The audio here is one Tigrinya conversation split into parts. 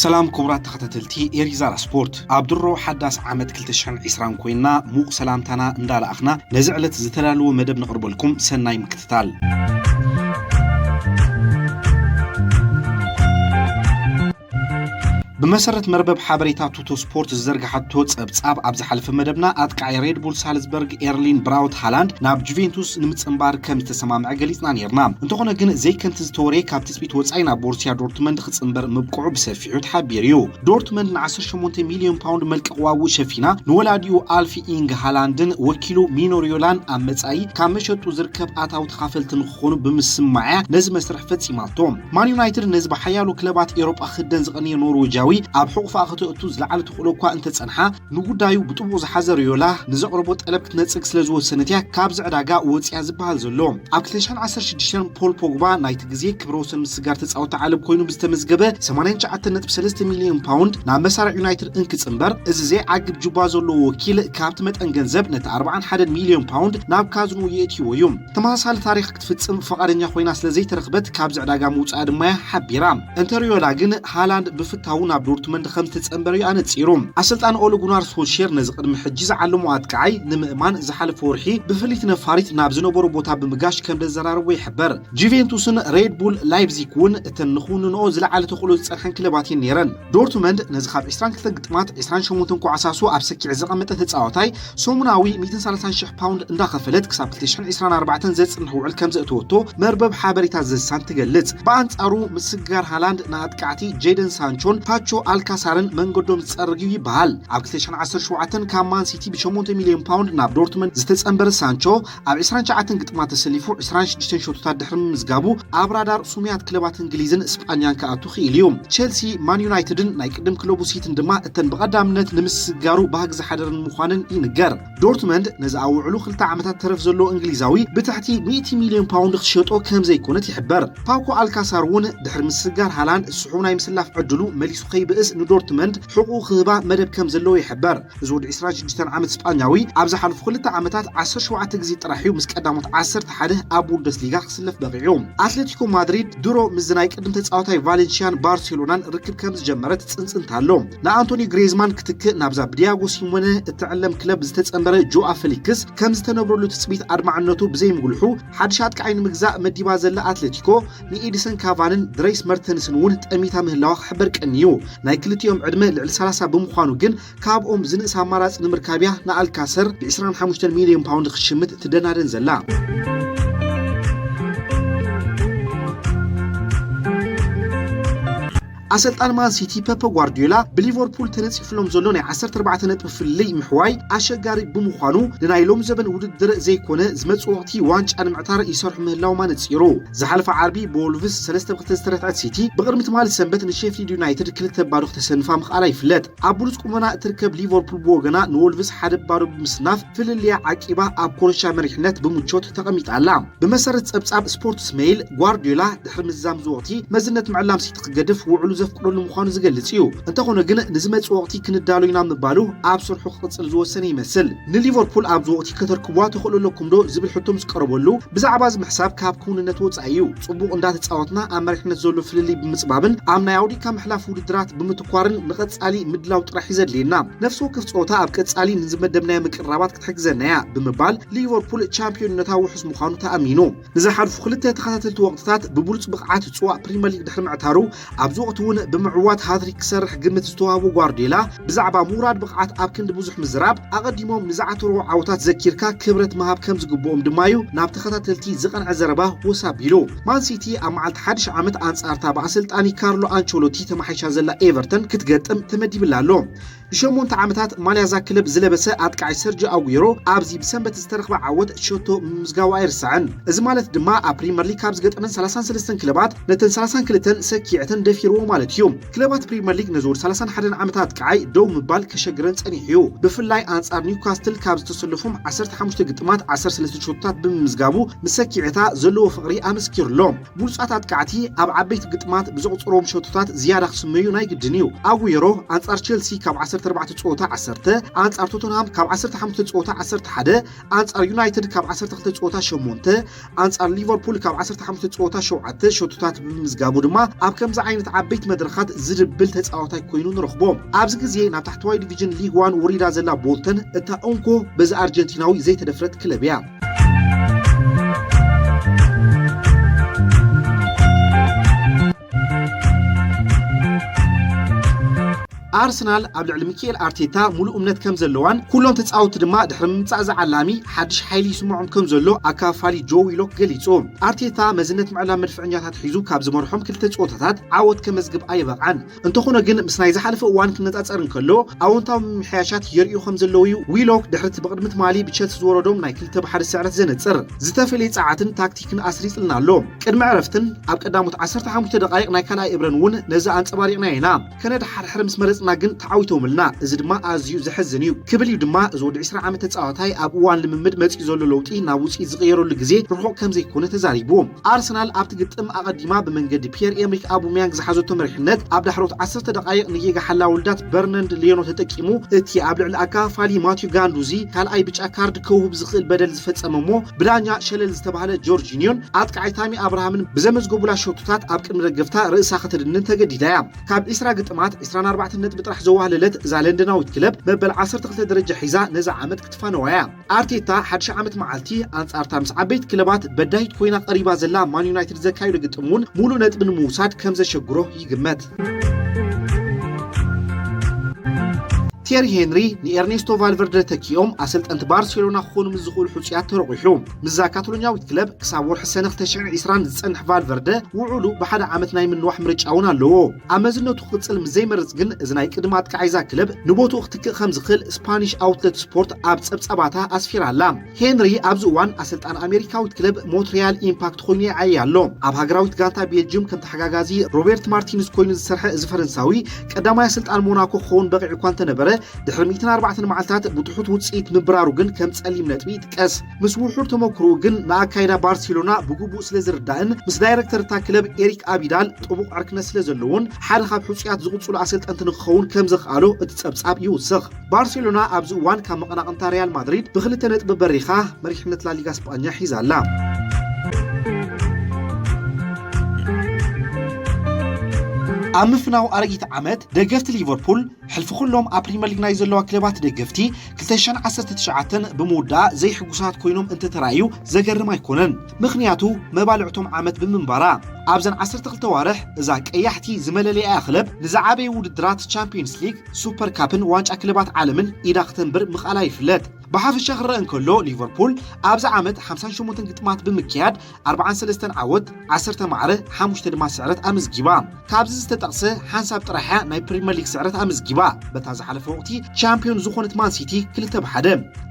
ሰላም ክቡራት ተኸታተልቲ ኤሪዛራ ስፖርት፣ ኣብ ድሮ ሓዳስ ዓመት ክልተ ሽሕን ዕስራን ኮይና፣ ሙቕ ሰላምታና እንዳለኣኽና፣ ነዚ ዕለት ዝተዳለወ መደብ ነቕርበልኩም። ሰናይ ምክትታል። ብመሰረት መርበብ ሓበሬታ ቱቶ ስፖርት ዝዘርግሓቶ ጸብጻብ፣ ኣብ ዝሓለፈ መደብና ኣጥቃዒ ሬድ ቡል ሳልዝበርግ ኤርሊን ብራውት ሃላንድ ናብ ጁቬንቱስ ንምጽንባር ከም ዝተሰማምዐ ገሊጽና ነይርና። እንተኾነ ግን፣ ዘይከምቲ ዝተወርየ፣ ካብ ትጽቢት ወጻኢ ናብ ቦሩሲያ ዶርትመንድ ክጽንበር ምብቅዑ ብሰፊሑ ተሓቢሩ እዩ። ዶርትመንድ ን ዓሰርተ ሸሞንተ ሚልዮን ፓውንድ መልቀቕ ዋግኡ ሸፊና፣ ንወላዲኡ ኣልፊ ኢንግ ሃላንድን ወኪሉ ሚኖ ሪዮላን ኣብ መጻኢ ካብ መሸጡ ዝርከብ ኣታዊ ተኻፈልቲ ንክኾኑ ብምስማዕያ ነዚ መስርሕ ፈጺማቶ። ማን ዩናይትድ ነዚ ብሓያሎ ክለባት ኤውሮጳ ክህደን ዝቐነየ ኖርዌጃዊ ኣብ ሕቑፋ ከተእቱ ዝለዓለ ተኽእሎ እኳ እንተጸንሓ፣ ንጉዳዩ ብጥቡቕ ዝሓዘ ሪዮላ ንዘቕረቦ ጠለብ ክትነጽግ ስለ ዝወሰነት እያ ካብዚ ዕዳጋ ወጺኣ ዝበሃል ዘሎ። ኣብ ክልተ ሽሕን ዓሰርተ ሽዱሽተን ፖል ፖግባ ናይቲ ግዜ ክብረ ወሰን ምስጋር ተጻወቲ ዓለም ኮይኑ ብዝተመዝገበ ሰማንያን ትሽዓተን ነጥቢ ሰለስተ ሚልዮን ፓውንድ ናብ መሳርዕ ዩናይትድ እንክጽንበር፣ እዚ ዘይዓግብ ጁባ ዘለዎ ወኪል ካብቲ መጠን ገንዘብ ነቲ ኣርባዓን ሓደን ሚልዮን ፓውንድ ናብ ካዝንኡ የእትይዎ እዩ። ተመሳሳሊ ታሪኽ ክትፍጽም ፈቓደኛ ኮይና ስለ ዘይተረኽበት፣ ካብዚ ዕዳጋ ምውጻኣ ድማ እያ ሓቢራ። እንተ ሪዮላ ግን፣ ሃላንድ ብፍታዉ ናብ ዶርትመንድ ከም ዝተጸንበረ እዩ ኣነጺሩ። ኣሰልጣኒ ኦለ ጉናር ሶልሼር ነዚ ቅድሚ ሕጂ ዝዓለሞ ኣጥቃዓይ ንምእማን ዝሓለፈ ወርሒ ብፍልይቲ ነፋሪት ናብ ዝነበሮ ቦታ ብምጋሽ ከም ዘዘራረቦ ይሕበር። ጁቬንቱስን ሬድ ቡል ላይፕዚግ እውን እተን ንክውንንኦ ዝለዓለ ተኽእሎ ዝጸንሐን ክለባት እየን ነይረን። ዶርትመንድ ነዚ ካብ ዕስራን ክልተን ግጥማት ዕስራን ሸሞንተን ኮዓሳሱ ኣብ ሰኪዕ ዘቐመጠ ተጻዋታይ ሰሙናዊ ሚእትን ሰላሳን ሽሕ ፓውንድ እንዳኸፈለት ክሳብ ክልተ ሽሕን ዕስራን ኣርባዕተን ዘጽንሕ ውዕል ከም ዘእተወቶ መርበብ ሓበሬታ ዘሳን ትገልጽ። ብኣንጻሩ ምስጋር ሃላንድ ንኣጥቃዕቲ ጄደን ሳንቾን ፓቾ ኣልካሳርን መንገዶም ዝጸርግ እዩ ይበሃል። ኣብ ክልተ ሽሕን ዓሰርተ ሸውዓተን ካብ ማን ሲቲ ብሸሞንተ ሚልዮን ፓውንድ ናብ ዶርትመንድ ዝተጸንበረ ሳንቾ፣ ኣብ ዕስራን ትሽዓተን ግጥማት ተሰሊፉ ዕስራን ሽዱሽተን ሸቶታት ድሕሪ ምምዝጋቡ፣ ኣብ ራዳር ስሙያት ክለባት እንግሊዝን ስጳኛን ክኣቱ ክኢሉ እዩ። ቸልሲ፣ ማን ዩናይትድን ናይ ቅድም ክለቡ ሲቲን ድማ እተን ብቐዳምነት ንምስጋሩ ባህጊ ዝሓደረን ምዃነን ይንገር። ዶርትመንድ ነዚ ኣብ ውዕሉ ክልተ ዓመታት ተረፍ ዘለዎ እንግሊዛዊ ብትሕቲ ሚእቲ ሚልዮን ፓውንድ ክሸጦ ከም ዘይኮነት ይሕበር። ፓኮ ኣልካሳር እውን ድሕሪ ምስጋር ሃላንድ ስሑው ናይ ምስላፍ ዕድሉ መሊሱ ከይብእስ ንዶርትመንድ ሕቑኡ ክህባ መደብ ከም ዘለዎ ይሕበር። እዚ ወዲ ዕስራን ሽዱሽተን ዓመት ስጳኛዊ ኣብ ዝሓለፉ ክልተ ዓመታት ዓሰርተ ሸውዓተ ግዜ ጥራሕ እዩ ምስ ቀዳሞት ዓሰርተ ሓደ ኣብ ቡንደስሊጋ ክስለፍ በቒዑ። ኣትሌቲኮ ማድሪድ ድሮ ምስዚ ናይ ቅድም ተጻዋታይ ቫሌንሽያን ባርሴሎናን ርክብ ከም ዝጀመረ ትጽንጽንታ ኣሎ። ንኣንቶኒ ግሬዝማን ክትክእ ናብዛ ብዲያጎ ሲሞነ እትዕለም ክለብ ዝተጸንበረ ጆኣ ፌሊክስ ከም ዝተነብረሉ ትጽቢት ኣድማዕነቱ ብዘይምጉልሑ፣ ሓድሽ ኣጥቃዓይ ንምግዛእ መዲባ ዘላ ኣትሌቲኮ ንኤዲሰን ካቫንን ድሬስ መርተንስን እውን ጠሚታ ምህላዋ ክሕበር ቀንዩ። ናይ ክልቲኦም ዕድመ ልዕሊ ሰላሳ ብምዃኑ ግን ካብኦም ዝንእስ ኣማራጺ ንምርካብ እያ ንኣልካሰር ብ ዕስራን ሓሙሽተን ሚልዮን ፓውንድ ክሽምት ትደናደን ዘላ። ኣሰልጣን ማን ሲቲ ፐፐ ጓርዲዮላ ብሊቨርፑል ተነጺፍሎም ዘሎ ናይ ዓሰርተ ኣርባዕተ ነጥቢ ፍልልይ ምሕዋይ ኣሸጋሪ ብምዃኑ፣ ንናይ ሎም ዘበን ውድድር ዘይኮነ ዝመጽእ ወቕቲ ዋንጫ ንምዕታር ይሰርሑ ምህላዎም ኣነጺሩ። ዝሓለፈ ዓርቢ ብወልቭስ ሰለስተ ብ ክልተ ዝተረትዐት ሲቲ፣ ብቕድሚ ትማሊ ሰንበት ንሼፊልድ ዩናይትድ ክልተ ባዶ ክተሰንፋ ምኽኣላ ይፍለጥ። ኣብ ብሉጽ ቁመና እትርከብ ሊቨርፑል ብወገና ንወልቭስ ሓደ ባዶ ብምስናፍ ፍልልያ ዓቂባ ኣብ ኮረሻ መሪሕነት ብምቾት ተቐሚጣ ኣላ። ብመሰረት ጸብጻብ ስፖርትስ ሜይል፣ ጓርዲዮላ ድሕሪ ምዝዛም እዚ ወቕቲ መዝነት ምዕላም ሲቲ ክገድፍ ውዕሉ ዘፍቅደሉ ምዃኑ ዝገልጽ እዩ። እንተኾነ ግን፣ ንዝመጽእ ወቕቲ ክንዳሎ ኢና ምባሉ ኣብ ስርሑ ክቕጽል ዝወሰነ ይመስል። ንሊቨርፑል ኣብዚ ወቕቲ ከተርክብዋ ትኽእሉ ኣለኩም ዶ ዝብል ሕቶ ምስ ቀረበሉ፣ ብዛዕባ እዚ ምሕሳብ ካብ ክውንነት ወጻኢ እዩ። ጽቡቕ እንዳተጻወትና ኣብ መሪሕነት ዘሎ ፍልልይ ብምጽባብን ኣብ ናይ ኣውዲካ ምሕላፍ ውድድራት ብምትኳርን ንቐጻሊ ምድላው ጥራሕ እዩ ዘድልየና። ነፍሲ ወከፍ ጸወታ ኣብ ቀጻሊ ንዝመደብናዮ ምቅርራባት ክትሕግዘና እያ ብምባል ሊቨርፑል ቻምፒዮንነታ ውሑስ ምዃኑ ተኣሚኑ። ንዝሓልፉ ክልተ ተኸታተልቲ ወቕትታት ብብሉጽ ብቕዓት ጽዋእ ፕሪምየር ሊግ ድሕሪ ምዕታሩ፣ ኣብዚ ወቕቲ እውን ብምዕዋት ሃትሪክ ክሰርሕ ግምት ዝተዋህቦ ጓርዲዮላ፣ ብዛዕባ ምውራድ ብቕዓት ኣብ ክንዲ ብዙሕ ምዝራብ፣ ኣቐዲሞም ንዝዓተርዎ ዓወታት ዘኪርካ ክብረት ምሃብ ከም ዝግብኦም ድማ እዩ ናብ ተኸታተልቲ ዝቐንዐ ዘረባ ወስ ኣቢሉ። ማን ሲቲ ኣብ መዓልቲ ሓድሽ ዓመት ኣንጻርታ ብኣሰልጣኒ ካርሎ ኣንቸሎቲ ተማሓይሻ ዘላ ኤቨርተን ክትገጥም ተመዲብላ ኣሎ። ንሸሞንተ ዓመታት ማልያ እዛ ክለብ ዝለበሰ ኣጥቃዓይ ሰርጂ ኣጉዌሮ ኣብዚ ብሰንበት ዝተረኽበ ዓወት ሸቶ ምምዝጋቡ ኣይርሳዕን። እዚ ማለት ድማ ኣብ ፕሪምየር ሊግ ካብ ዝገጠመን ሰላሳን ሰለስተን ክለባት ነተን ሰላሳን ክልተን ሰኪዐተን ደፊርዎ ማለት እዩ። ክለባት ፕሪምየር ሊግ ነዚ ወዲ ሰላሳን ሓደን ዓመት ኣጥቃዓይ ደው ምባል ከሸግረን ጸኒሑ እዩ። ብፍላይ ኣንጻር ኒውካስትል ካብ ዝተሰለፎም ዓሰርተ ሓሙሽተ ግጥማት ዓሰርተ ሰለስተ ሸቶታት ብምምዝጋቡ ምስ ሰኪዐታ ዘለዎ ፍቕሪ ኣመስኪሩ ኣሎ። ብሉጻት ኣጥቃዕቲ ኣብ ዓበይቲ ግጥማት ብዘቑጽርዎም ሸቶታት ዝያዳ ክስመዩ ናይ ግድን እዩ። ኣጉዌሮ ኣንጻር ቸልሲ ካብ ዓሰርተ ኣርባዕተ ጸወታ ዓሰርተ፣ ኣንጻር ቶተንሃም ካብ ዓሰርተ ሓሙሽተ ጸወታ ዓሰርተ ሓደ፣ ኣንጻር ዩናይትድ ካብ ዓሰርተ ክልተ ጸወታ ሸሞንተ፣ ኣንጻር ሊቨርፑል ካብ ዓሰርተ ሓሙሽተ ጸወታ ሸውዓተ ሸቶታት ብምምዝጋቡ ድማ ኣብ ከምዚ ዓይነት ዓበይቲ መድረኻት ዝድብል ተጻዋታይ ኮይኑ ንረኽቦ። ኣብዚ ግዜ ናብ ታሕተዋይ ዲቪዥን ሊግ ዋን ውሪዳ ዘላ ቦልተን እታ እንኮ በዚ ኣርጀንቲናዊ ዘይተደፍረት ክለብ እያ። ኣርሰናል ኣብ ልዕሊ ሚካኤል ኣርቴታ ሙሉእ እምነት ከም ዘለዋን ኩሎም ተጻወትቲ ድማ ድሕሪ ምምጻእ ዝዓላሚ ሓድሽ ሓይሊ ይስምዖም ከም ዘሎ ኣካፋሊ ጆ ዊሎክ ገሊጹ። ኣርቴታ መዝነት ምዕላም መድፈኛታት ሒዙ ካብ ዝመርሖም ክልተ ጸወታታት ዓወት ከመዝግብ ኣይበቕዓን። እንተኾነ ግን ምስ ናይ ዝሓለፈ እዋን ክነጻጸር እንከሎ ኣወንታዊ ምምሕያሻት የርእዩ ከም ዘለዉ እዩ ዊሎክ ድሕሪ እቲ ብቕድሚ ትማሊ ብቸልሲ ዝወረዶም ናይ ክልተ ብሓደ ስዕረት ዘነጽር። ዝተፈለየ ጸዓትን ታክቲክን ኣስሪጽልና ኣሎ። ቅድሚ ዕረፍትን ኣብ ቀዳሞት ዓሰርተ ሓሙሽተ ደቓይቕ ናይ ካልኣይ እብረን እውን ነዚ ኣንጸባሪቕና ኢና። ከነድሓርሕር ምስ መረጽና ግን ተዓዊቶምልና፣ እዚ ድማ ኣዝዩ ዘሕዝን እዩ ክብል እዩ ድማ እዚ ወዲ ዕስራ ዓመት ተጻዋታይ ኣብ እዋን ልምምድ መጺኡ ዘሎ ለውጢ ናብ ውጽኢት ዝቕየረሉ ግዜ ርሑቕ ከም ዘይኮነ ተዛሪቡ። ኣርሰናል ኣብቲ ግጥም ኣቐዲማ ብመንገዲ ፒየር ኤምሪክ ኣቡሚያንግ ዝሓዘቶ መሪሕነት ኣብ ዳሕሮት ዓሰርተ ደቓይቕ ንጌጋ ሓላዊ ውልዳት በርነንድ ሌኖ ተጠቂሙ እቲ ኣብ ልዕሊ ኣካፋሊ ማቲዩ ጋንዱዚ ካልኣይ ብጫ ካርድ ከውህብ ዝኽእል በደል ዝፈጸመ እሞ ብዳኛ ሸለል ዝተባህለ ጆርጂኒዮን ኣጥቃዓይ ታሚ ኣብርሃምን ብዘመዝገቡላ ሸቶታት ኣብ ቅድሚ ደገፍታ ርእሳ ከተድንን ተገዲዳ እያ። ካብ ዕስራ ግጥማት ዕስራን ኣርባዕተን ነጥቢ ጥራሕ ዘዋህለለት እዛ ለንደናዊት ክለብ መበል ዓሰርተ ክልተ ደረጃ ሒዛ ነዛ ዓመት ክትፋነዋ እያ። ኣርቴታ ሓድሽ ዓመት መዓልቲ ኣንጻርታ ምስ ዓበይቲ ክለባት በዳሂት ኮይና ቀሪባ ዘላ ማን ዩናይትድ ዘካየዶ ግጥም እውን ሙሉእ ነጥቢ ንምውሳድ ከም ዘሸግሮ ይግመት። ቴሪ ሄንሪ ንኤርኔስቶ ቫልቨርደ ተኪኦም ኣሰልጠንቲ ባርሴሎና ክኾኑ ምስ ዝኽእሉ ሕጹያት ተረቑሑ። ምስዛ ካቶሎኛዊት ክለብ ክሳብ ወርሒ ሰነ ክልተ ሽሕን ዕስራን ዝጸንሕ ቫልቨርደ ውዕሉ ብሓደ ዓመት ናይ ምንዋሕ ምርጫ እውን ኣለዎ። ኣብ መዝነቱ ክቕጽል ምስ ዘይመርጽ ግን እዚ ናይ ቅድሚ ኣጥቃዓይ እዛ ክለብ ንቦትኡ ክትክእ ከም ዝኽእል ስፓኒሽ ኣውትለት ስፖርት ኣብ ጸብጻባታ ኣስፊራ ኣላ። ሄንሪ ኣብዚ እዋን ኣሰልጣን ኣሜሪካዊት ክለብ ሞንትሪያል ኢምፓክት ኮይኑ ይዓዪ ኣሎ። ኣብ ሃገራዊት ጋንታ ቤልጅም ከም ተሓጋጋዚ ሮቤርት ማርቲንስ ኮይኑ ዝሰርሐ እዚ ፈረንሳዊ ቀዳማይ ኣሰልጣን ሞናኮ ክኸውን በቒዑ እኳ እንተነበረ ድሕሪ ሚእትን ኣርባዕተን መዓልታት ብትሑት ውጽኢት ምብራሩ ግን ከም ጸሊም ነጥቢ ይጥቀስ። ምስ ውሑድ ተመክሮኡ ግን ንኣካይዳ ባርሴሎና ብግቡእ ስለ ዝርዳእን ምስ ዳይረክተር እታ ክለብ ኤሪክ ኣቢዳል ጥቡቕ ዕርክነት ስለ ዘለዎን ሓደ ካብ ሕጹያት ዝቕጽሉ ኣሰልጠንቲ ንክኸውን ከም ዘኽኣሎ እቲ ጸብጻብ ይውስኽ። ባርሴሎና ኣብዚ እዋን ካብ መቐናቕንታ ሪያል ማድሪድ ብክልተ ነጥቢ በሪኻ መሪሕነት ላሊጋ ስጳኛ ሒዛ ኣላ። ኣብ ምፍናው ኣረጊት ዓመት ደገፍቲ ሊቨርፑል ሕልፊ ኩሎም ኣብ ፕሪምየር ሊግ ናይ ዘለዋ ክለባት ደገፍቲ ክልተ ሽሕን ዓሰርተ ትሽዓተን ብምውዳኣ ዘይሕጉሳት ኮይኖም እንተተራእዩ ዘገርም ኣይኮነን። ምኽንያቱ መባልዕቶም ዓመት ብምንባራ። ኣብዘን ዓሰርተ ክልተ ዋርሕ እዛ ቀያሕቲ ዝመለለያ ክለብ ንዝዓበዩ ውድድራት ቻምፒየንስ ሊግ፣ ሱፐር ካፕን ዋንጫ ክለባት ዓለምን ኢዳ ክተንብር ምኽኣላ ይፍለጥ። ብሓፈሻ ክረአ እንከሎ ሊቨርፑል ኣብዚ ዓመት ሓምሳን ሸሞንተን ግጥማት ብምክያድ ኣርባዓን ሰለስተን ዓወት፣ ዓሰርተ ማዕረ፣ ሓሙሽተ ድማ ስዕረት ኣመዝጊባ። ካብዚ ዝተጠቕሰ ሓንሳብ ጥራሕ እያ ናይ ፕሪምየር ሊግ ስዕረት ኣመዝጊባ። በታ ዝሓለፈ ወቕቲ ቻምፒዮን ዝኾነት ማን ሲቲ ክልተ ብሓደ።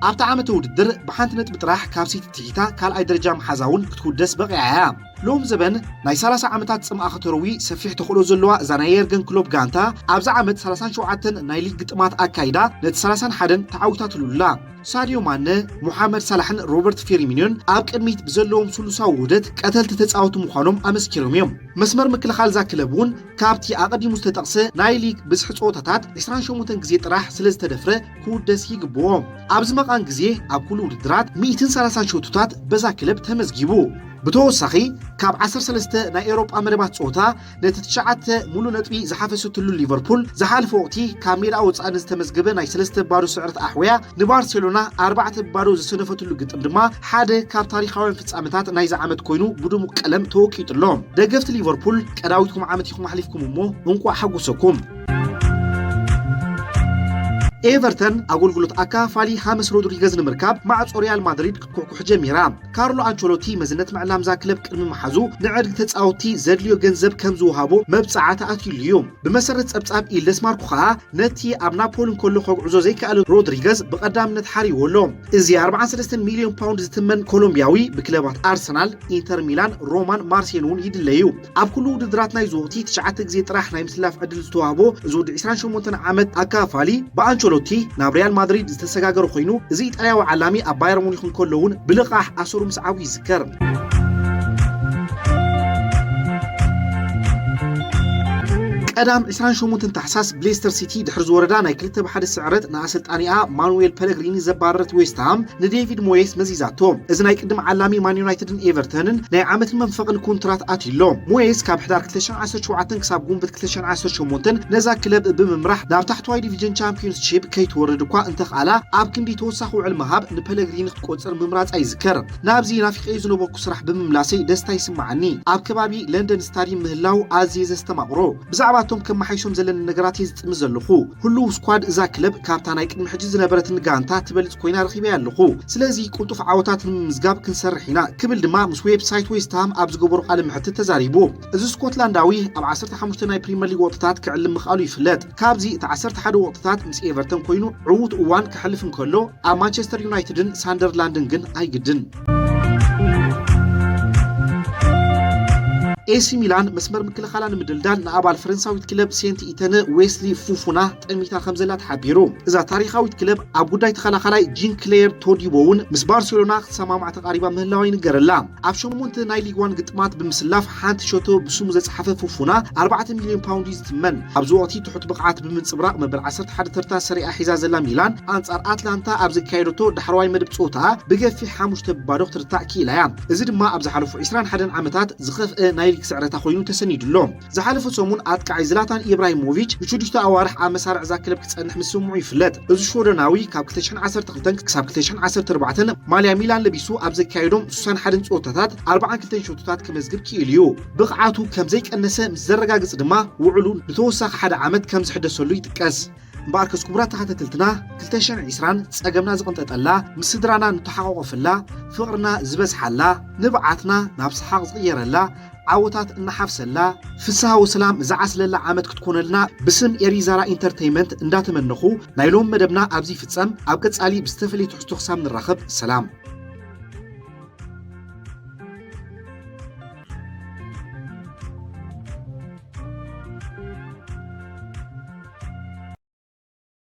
ኣብቲ ዓመተ ውድድር ብሓንቲ ነጥቢ ጥራሕ ካብ ሲቲ ትሒታ ካልኣይ ደረጃ ምሓዛ እውን ክትውደስ በቒዓ እያ። ሎም ዘበን ናይ ሰላሳ ዓመታት ጽምኣ ከተርዊ ሰፊሕ ተኽእሎ ዘለዋ እዛ ናይ የርገን ክሎፕ ጋንታ ኣብዚ ዓመት ሰላሳን ሸውዓተን ናይ ሊግ ግጥማት ኣካይዳ ነቲ ሰላሳን ሓደን ተዓዊታትሉ ኣላ። ሳድዮ ማነ፣ ሙሓመድ ሳላሕን ሮበርት ፌርሚኒዮን ኣብ ቅድሚት ብዘለዎም ስሉሳዊ ውህደት ቀተልቲ ተጻወቲ ምዃኖም ኣመስኪሮም እዮም። መስመር ምክልኻል እዛ ክለብ እውን ካብቲ ኣቐዲሙ ዝተጠቕሰ ናይ ሊግ ብዝሒ ጸወታታት ዕስራን ሸሞንተን ግዜ ጥራሕ ስለ ዝተደፍረ ክውደስ ይግብኦ። ኣብዚ መቓን ግዜ ኣብ ኩሉ ውድድራት ሚእትን ሰላሳን ሸቶታት በዛ ክለብ ተመዝጊቡ። ብተወሳኺ ካብ ዓሰርተ ሰለስተ ናይ ኤውሮጳ መደባት ጸወታ ነቲ ትሽዓተ ሙሉ ነጥቢ ዝሓፈሰትሉ ሊቨርፑል ዝሓለፈ ወቕቲ ካብ ሜዳ ወጻኢ ንዝተመዝገበ ናይ ሰለስተ ባዶ ስዕረት ኣሕውያ ንባርሴሎና ኣርባዕተ ባዶ ዘሰነፈትሉ ግጥም ድማ ሓደ ካብ ታሪኻውያን ፍጻመታት ናይዚ ዓመት ኮይኑ ብድሙቕ ቀለም ተወቂጡ ኣሎ። ደገፍቲ ሊቨርፑል ቀዳዊትኩም ዓመት ኢኹም ኣሕሊፍኩም እሞ እንቋዕ ሓጎሰኩም። ኤቨርተን ኣገልግሎት ኣካፋሊ ሃመስ ሮድሪገዝ ንምርካብ ማዕጾ ሪያል ማድሪድ ክትኩሕኩሕ ጀሚራ። ካርሎ ኣንቸሎቲ መዝነት ምዕላም እዛ ክለብ ቅድሚ ምሓዙ ንዕድጊ ተጻወትቲ ዘድልዮ ገንዘብ ከም ዝወሃቦ መብጽዓ ተኣትዩሉ እዩ። ብመሰረት ጸብጻብ ኢልደስ ማርኮ ከኣ ነቲ ኣብ ናፖሊ እንከሎ ከጉዕዞ ዘይከኣለ ሮድሪገዝ ብቐዳምነት ሓሪዎ ኣሎ። እዚ ኣርባዓን ሰለስተን ሚልዮን ፓውንድ ዝትመን ኮሎምብያዊ ብክለባት ኣርሰናል፣ ኢንተር ሚላን፣ ሮማን ማርሴን እውን ይድለዩ። ኣብ ኩሉ ውድድራት ናይዚ ወቕቲ ትሽዓተ ግዜ ጥራሕ ናይ ምስላፍ ዕድል ዝተዋህቦ እዚ ወዲ ዕስራን ሸሞንተን ዓመት ኣካፋሊ ብኣንቸሎቲ ናብ ሪያል ማድሪድ ዝተሰጋገረ ኮይኑ፣ እዚ ኢጣልያዊ ዓላሚ ኣብ ባየር ሙኒክ እንከሎ እውን ብልቓሕ ኣሰሩ ምስዓቡ ይዝከር። ቀዳም ዕስራን ሸሞንተን ታሕሳስ ብሌስተር ሲቲ ድሕሪ ዝወረዳ ናይ ክልተ ብሓደ ስዕረት ንኣሰልጣኒኣ ማኑዌል ፐለግሪኒ ዘባረረት ዌስትሃም ንዴቪድ ሞየስ መዚዛቶ። እዚ ናይ ቅድም ዓላሚ ማን ዩናይትድን ኤቨርተንን ናይ ዓመትን መንፈቕን ኮንትራት ኣትዩሎ። ሞየስ ካብ ሕዳር ክልተ ሽሕን ዓሰርተ ሸውዓተን ክሳብ ጉንበት ክልተ ሽሕን ዓሰርተ ሸሞንተን ነዛ ክለብ ብምምራሕ ናብ ታሕተዋይ ዲቪዥን ቻምፒዮንስሺፕ ከይትወርድ እኳ እንተኽኣላ፣ ኣብ ክንዲ ተወሳኺ ውዕል ምሃብ ንፐለግሪኒ ክትቆጽር ምምራጻ ይዝከር። ናብዚ ናፊቐዮ ዝነበርኩ ስራሕ ብምምላሰይ ደስታ ይስምዓኒ። ኣብ ከባቢ ለንደን ስታድዩም ምህላው ኣዝየ ዘስተማቕሮ። ብዛዕባ እቶም ከመሓይሾም ዘለኒ ነገራት እየ ዝጥምት ዘለኹ። ህሉው ስኳድ እዛ ክለብ ካብታ ናይ ቅድሚ ሕጂ ዝነበረትኒ ጋንታ ትበልጽ ኮይና ረኺበያ ኣለኹ። ስለዚ ቅልጡፍ ዓወታት ንምምዝጋብ ክንሰርሕ ኢና ክብል ድማ ምስ ዌብሳይት ዌስትሃም ኣብ ዝገበሮ ቃለ መሕትት ተዛሪቡ። እዚ ስኮትላንዳዊ ኣብ ዓሰርተ ሓሙሽተ ናይ ፕሪምየር ሊግ ወቕትታት ክዕልም ምኽኣሉ ይፍለጥ። ካብዚ እቲ ዓሰርተ ሓደ ወቕትታት ምስ ኤቨርተን ኮይኑ ዕዉት እዋን ከሕልፍ እንከሎ፣ ኣብ ማንቸስተር ዩናይትድን ሳንደርላንድን ግን ኣይግድን። ኤሲ ሚላን መስመር ምክልኻላ ንምድልዳል ንኣባል ፈረንሳዊት ክለብ ሴንት ኢተን ዌስሊ ፉፉና ጠሚታ ከም ዘላ ተሓቢሩ። እዛ ታሪኻዊት ክለብ ኣብ ጉዳይ ተኸላኻላይ ጂን ክሌር ቶዲቦ እውን ምስ ባርሴሎና ክትሰማማዕ ተቓሪባ ምህላዋ ይንገረላ። ኣብ ሸሞንተ ናይ ሊግ ዋን ግጥማት ብምስላፍ ሓንቲ ሸቶ ብስሙ ዘጽሓፈ ፉፉና ኣርባዕተ ሚልዮን ፓውንድ እዩ ዝትመን። ኣብዚ ወቕቲ ትሑት ብቕዓት ብምንጽብራቕ መበል ዓሰርተ ሓደ ተርታ ሰሪኣ ሒዛ ዘላ ሚላን ኣንጻር ኣትላንታ ኣብ ዘካየደቶ ዳሕረዋይ መደብ ጸወታ ብገፊሕ ሓሙሽተ ብባዶ ክትርታዕ ክኢላ እያ። እዚ ድማ ኣብ ዝሓለፉ ዕስራን ሓደን ዓመታት ዝኸፍአ ናይ ሊግ ስዕረታ ኮይኑ ተሰኒዱ ኣሎ። ዝሓለፈ ሰሙን ኣጥቃዓይ ዝላታን ኢብራሂሞቪች ንሽዱሽተ ኣዋርሕ ኣብ መሳርዕ እዛ ክለብ ክጸንሕ ምስምዑ ይፍለጥ። እዚ ሽወደናዊ ካብ ክልተ ሽሕን ዓሰርተ ክልተን ክሳብ ክልተ ሽሕን ዓሰርተ ኣርባዕተን ማልያ ሚላን ለቢሱ ኣብ ዘካየዶም ስሳን ሓደን ጸወታታት ኣርባዓን ክልተን ሸቶታት ክመዝግብ ክኢሉ እዩ። ብቕዓቱ ከም ዘይቀነሰ ምስ ዘረጋግጽ ድማ ውዕሉ ንተወሳኺ ሓደ ዓመት ከም ዝሕደሰሉ ይጥቀስ። እምበኣርከስ ክቡራት ተኸታተልትና፣ ክልተ ሽሕን ዕስራን ጸገምና ዝቕንጠጠላ፣ ምስ ስድራና ንተሓቋቆፈላ፣ ፍቕርና ዝበዝሓላ፣ ንብዓትና ናብ ሰሓቕ ዝቕየረላ፣ ዓወታት እናሓፍሰላ፣ ፍስሃ ወሰላም ዝዓስለላ ዓመት ክትኮነልና ብስም ኤሪዛራ ኢንተርተይመንት እንዳተመነኹ፣ ናይ ሎም መደብና ኣብዚ ይፍጸም። ኣብ ቀጻሊ ብዝተፈለየ ትሕዝቶ ክሳብ ንራኸብ፣ ሰላም።